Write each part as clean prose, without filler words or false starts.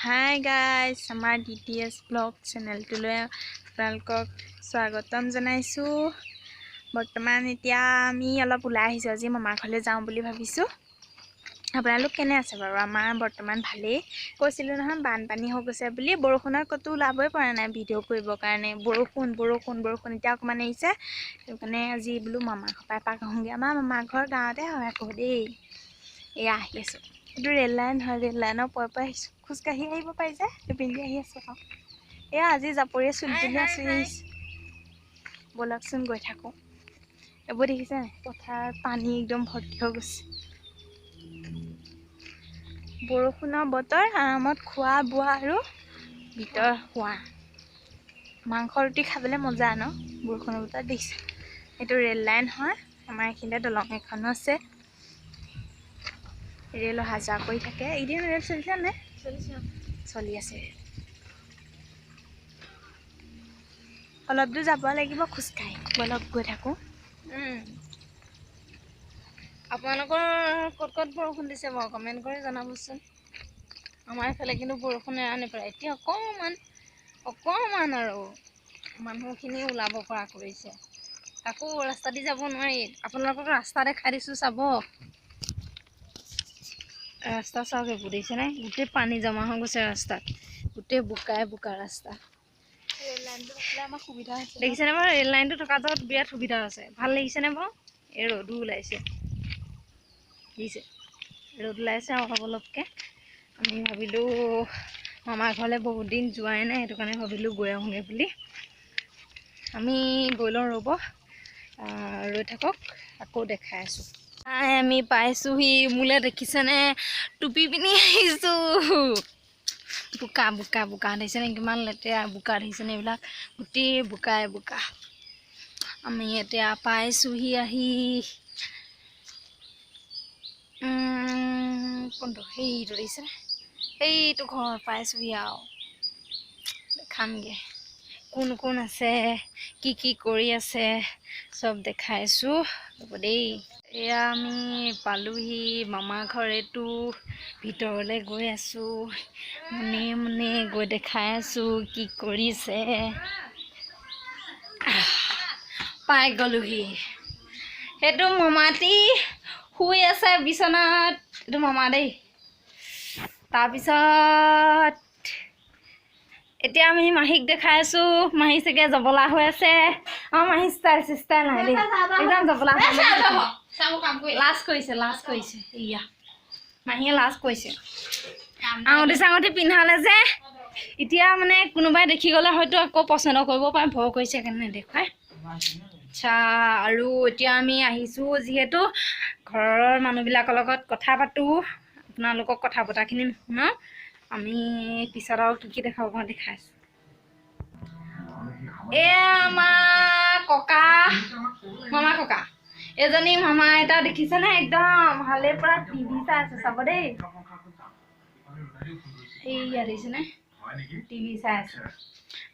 Hi guys, আমাৰ DTS blog চেনেলটোলৈ আপোনালোকক স্বাগতম জনাইছোঁ। বৰ্তমান এতিয়া আমি অলপ ওলাই আহিছোঁ, আজি মামাৰ ঘৰলৈ যাওঁ বুলি ভাবিছোঁ। আপোনালোক কেনে আছে বাৰু? আমাৰ বৰ্তমান ভালেই। কৈছিলোঁ নহয় বানপানী হৈ গৈছে বুলি, বৰষুণত ক'তো ওলাবই পৰা নাই ভিডিঅ' কৰিবৰ কাৰণে। বৰষুণ বৰষুণ বৰষুণ এতিয়া অকণমান এৰিছে, সেইটো কাৰণে আজি বোলো মামাৰ ঘৰৰ পৰা এপাক আহোঁগৈ। আমাৰ মামাৰ ঘৰ গাঁৱতে হয় আকৌ দেই। এয়া আহি আছোঁ, এইটো ৰেল লাইন হয়, ৰেল লাইনৰ ওপৰৰ পৰা আহিছোঁ। খোজকাঢ়ি আহিব পাৰি যে, সেইপিনি আহি আছোঁ আৰু। এয়া আজি জাপৰিয়ে চুলি তুলি আঁচুৰি আহিছোঁ। ব'লকচোন গৈ থাকোঁ। এইবোৰ দেখিছে নাই, পথাৰত পানী একদম ভৰ্তি হৈ গৈছে। বৰষুণৰ বতৰ, আৰামত খোৱা বোৱা আৰু ভিতৰ শোৱা। মাংস ৰুটি খাবলৈ মজা ন বৰষুণৰ বতৰত। দেখিছে এইটো ৰেল লাইন হয়, আমাৰ এইখিনিতে দলং এখনো আছে। ৰেল অহা যোৱা কৰি থাকে। এইকেইদিন ৰেল চলিছে নে? চলি আছে। অলপ দূৰ যাব লাগিব খোজকাঢ়ি, ব'লক গৈ থাকোঁ। আপোনালোকৰ ক'ত ক'ত বৰষুণ দিছে বাৰু কমেণ্ট কৰি জনাবচোন। আমাৰ এইফালে কিন্তু বৰষুণ এৰা নেপেলাই। এতিয়া অকণমান অকণমান আৰু মানুহখিনি ওলাব পৰা কৰিছে, তাকো ৰাস্তা দি যাব নোৱাৰি। আপোনালোকক ৰাস্তা দেখাই দিছোঁ, চাব ৰাস্তা চাওক, এইবোৰ দেখিছেনে গোটেই পানী জমা হৈ গৈছে ৰাস্তাত, গোটেই বোকাই বোকা ৰাস্তা। দেখিছেনে বাৰু? ৰেল লাইনটো থকা জেগাত বিৰাট সুবিধা হৈছে। ভাল লাগিছেনে বাৰু? এই ৰ'দো ওলাইছে, দিছে ৰ'দ ওলাইছে অলপ অলপকৈ। আমি ভাবিলোঁ মামাৰ ঘৰলৈ বহুত দিন যোৱাই নাই, সেইটো কাৰণে ভাবিলোঁ গৈ আহোঁগৈ বুলি। আমি গৈ লওঁ, ৰ'ব, ৰৈ থাকক, আকৌ দেখাই আছোঁ। আমি পাইছোঁহি। মোলৈ দেখিছেনে টুপি পিন্ধি আহিছোঁ। বোকা বোকা বোকা দেখিছেনে, কিমান লেতেৰা বোকা দেখিছেনে? এইবিলাক গোটেই বোকাই বোকা। আমি এতিয়া পাইছোঁহি আহি। কোনটো সেইটো দেখিছেনে? সেইটো ঘৰ পাইছোঁহি আৰু। দেখামগৈ কোন কোন আছে, কি কি কৰি আছে, চব দেখাইছোঁ, হ'ব দেই। এয়া আমি পালোহি মামা ঘৰ, এইটো ভিতৰলৈ গৈ আছোঁ। মনে মনে গৈ দেখাই আছোঁ কি কৰিছে। পাই গ'লোহি। সেইটো মামাটি শুই আছে বিচনাত, এইটো মামা দেই। তাৰপিছত এতিয়া আমি মাহীক দেখাই আছোঁ। মাহী চাগে জবলা হৈ আছে। অঁ মাহী ষ্টাইল চিষ্টাইল নাই দেই, একদম জবলা। লাজ কৰিছে, লাজ কৰিছে। এয়া মাহীয়ে লাজ কৰিছে। আঙুঠি চাঙুঠি পিন্ধালে যে, এতিয়া মানে কোনোবাই দেখি গ'লে হয়তো আকৌ পচন্দ কৰিব পাৰে, ভয় কৰিছে সেইকাৰণে নেদেখুৱাই। আচ্ছা, আৰু এতিয়া আমি আহিছোঁ যিহেতু ঘৰৰ মানুহবিলাকৰ লগত কথা পাতোঁ, আপোনালোকক কথা পতাখিনি নুশুনাওঁ। আমি পিছত আৰু কি কি দেখাব পাৰোঁ দেখাইছোঁ। এয়া আমাৰ ককা, মামা ককা, এজনী মামা আইতা দেখিছেনে? একদম ভালে পৰা টিভি চাই আছে, চাব দেই। এইয়া দেখিছেনে টিভি চাই আছে।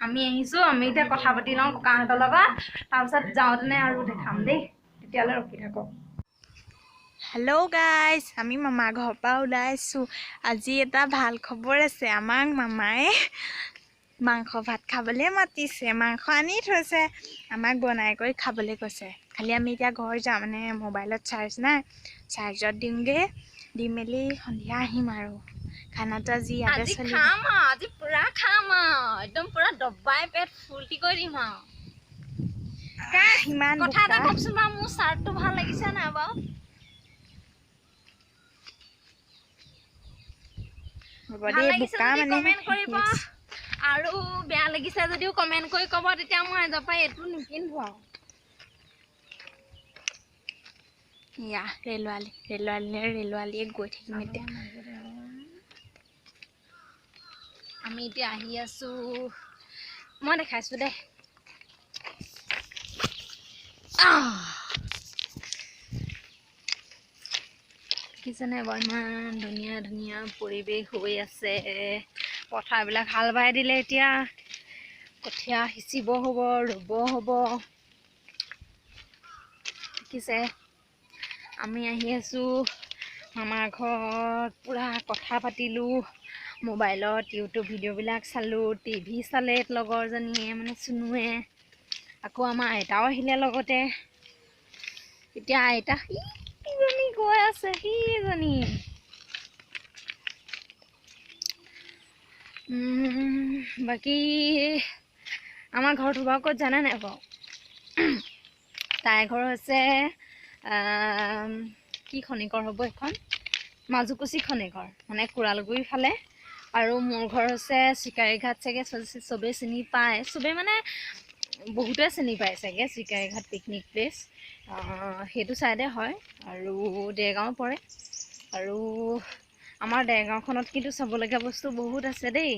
আমি আহিছোঁ, আমি এতিয়া কথা পাতি লওঁ ককাহঁতৰ লগত, তাৰপিছত যাওঁতেনে আৰু দেখাম দেই। তেতিয়ালৈ ৰখি থাকক। হেল্ল' গাইজ, আমি মামা ঘৰৰ পৰা ওলাইছোঁ। আজি এটা ভাল খবৰ আছে, আমাক মামায়ে মাংস ভাত খাবলৈ মাতিছে। মাংস আনি থৈছে, আমাক বনাই কৰি খাবলৈ কৈছে। খালি আমি এতিয়া ঘৰ যাওঁ, মানে মোবাইলত চাৰ্জ নাই, চাৰ্জত দিওঁগৈ, দি মেলি সন্ধিয়া আহিম আৰু। খানাটো আজি ইয়াতে চলিব। খাম আৰু আজি পুৰা খাম আৰু, একদম পুৰা দবাই পেট ফূৰ্তি কৰি দিম আৰু। ইমান কথা এটা কওকচোন বাৰু, মোৰ চাৰ্টটো ভাল লাগিছে নাই বাৰু? কমেণ্ট কৰিব, আৰু বেয়া লাগিছে যদিও কমেণ্ট কৰি ক'ব, তেতিয়া মই আজিৰ পৰা এইটো নিপিন্ধো আৰু। ইয়া ৰেলৱালি ৰেলৱালি ৰেলৱালিয়ে গৈ থাকিম এতিয়া। আমি এতিয়া আহি আছোঁ, মই দেখাইছোঁ দেই। দেখিছেনে বাৰু ইমান ধুনীয়া ধুনীয়া পৰিৱেশ হৈ আছে। পথাৰবিলাক হাল বাই দিলে, এতিয়া কঠীয়া সিঁচিব হ'ব, ৰুব হ'ব। দেখিছে আমি আহি আছোঁ মামাৰ ঘৰত, পূৰা কথা পাতিলোঁ। মোবাইলত ইউটিউব ভিডিঅ'বিলাক চালোঁ, টিভি চালে লগৰজনীয়ে মানে চুনুৱে। আকৌ আমাৰ আইতাও আহিলে লগতে। এতিয়া আইতা সিজনী গৈ আছে, সিজনী। বাকী আমাৰ ঘৰটো বাৰু ক'ত জানে নাই বাৰু? তাইৰ ঘৰ হৈছে কি খনিকৰ হ'ব এইখন, মাজুকুচি খনিকৰ, মানে কোৰালগুৰি ফালে। আৰু মোৰ ঘৰ হৈছে চিকাৰীঘাট, চাগে চবেই চিনি পায়, চবেই মানে বহুতে চিনি পায় চাগে চিকাৰীঘাট পিকনিক প্লেচ, সেইটো ছাইডে হয় আৰু দেৰগাঁও পৰে। আৰু আমাৰ দেৰগাঁওখনত কিন্তু চাবলগীয়া বস্তু বহুত আছে দেই,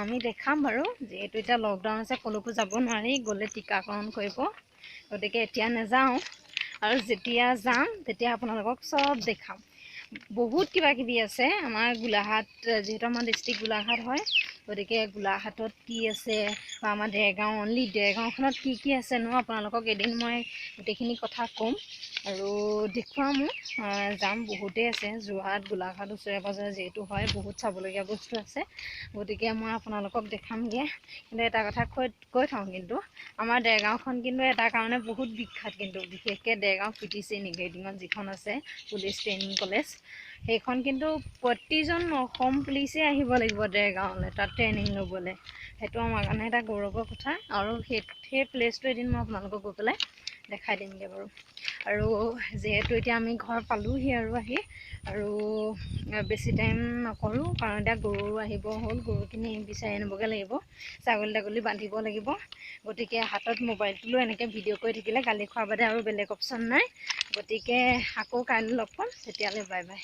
আমি দেখাম বাৰু। যিহেতু এতিয়া লকডাউন আছে, ক'লৈকো যাব নোৱাৰি, গ'লে টীকাকৰণ কৰিব, গতিকে এতিয়া নাযাওঁ। আৰু যেতিয়া যাম তেতিয়া আপোনালোকক চব দেখাম। বহুত কিবা কিবি আছে আমাৰ গোলাঘাট, যিহেতু আমাৰ ডিষ্ট্ৰিক্ট গোলাঘাট হয়, গতিকে গোলাঘাটত কি আছে বা আমাৰ দেৰগাঁও, অনলি দেৰগাঁওখনত কি কি আছেনো আপোনালোকক এদিন মই গোটেইখিনি কথা ক'ম আৰু দেখুৱামো। যাম, বহুতেই আছে যোৰহাট, গোলাঘাট ওচৰে পাঁজৰে যিহেতু হয়, বহুত চাবলগীয়া বস্তু আছে, গতিকে মই আপোনালোকক দেখামগৈ। কিন্তু এটা কথা কৈ থওঁ, কিন্তু আমাৰ দেৰগাঁওখন কিন্তু এটা কাৰণে বহুত বিখ্যাত, কিন্তু বিশেষকৈ দেৰগাঁও পি টি চি নিগেটিঙত যিখন আছে পুলিচ ট্ৰেইনিং কলেজ, সেইখন কিন্তু প্ৰতিজন অসম পুলিচেই আহিব লাগিব দেৰগাঁৱলৈ তাত ট্ৰেইনিং ল'বলৈ। সেইটো আমাৰ কাৰণে এটা গৌৰৱৰ কথা। আৰু সেই প্লেচটো এদিন মই আপোনালোকক গৈ পেলাই দেখাই দিমগৈ বাৰু। আৰু যিহেতু এতিয়া আমি ঘৰ পালোঁহি আৰু আহি, আৰু বেছি টাইম নকৰোঁ, কাৰণ এতিয়া গৰু আহিব হ'ল, গৰুখিনি বিচাৰি আনিবগৈ লাগিব, ছাগলী তাগলী বান্ধিব লাগিব। গতিকে হাতত মোবাইলটো লৈ এনেকৈ ভিডিঅ' কৰি থাকিলে গালি খোৱাৰ বাদে আৰু বেলেগ অপশ্যন নাই। গতিকে আকৌ কাইলৈ লগ পাম, তেতিয়ালৈ বাই বাই।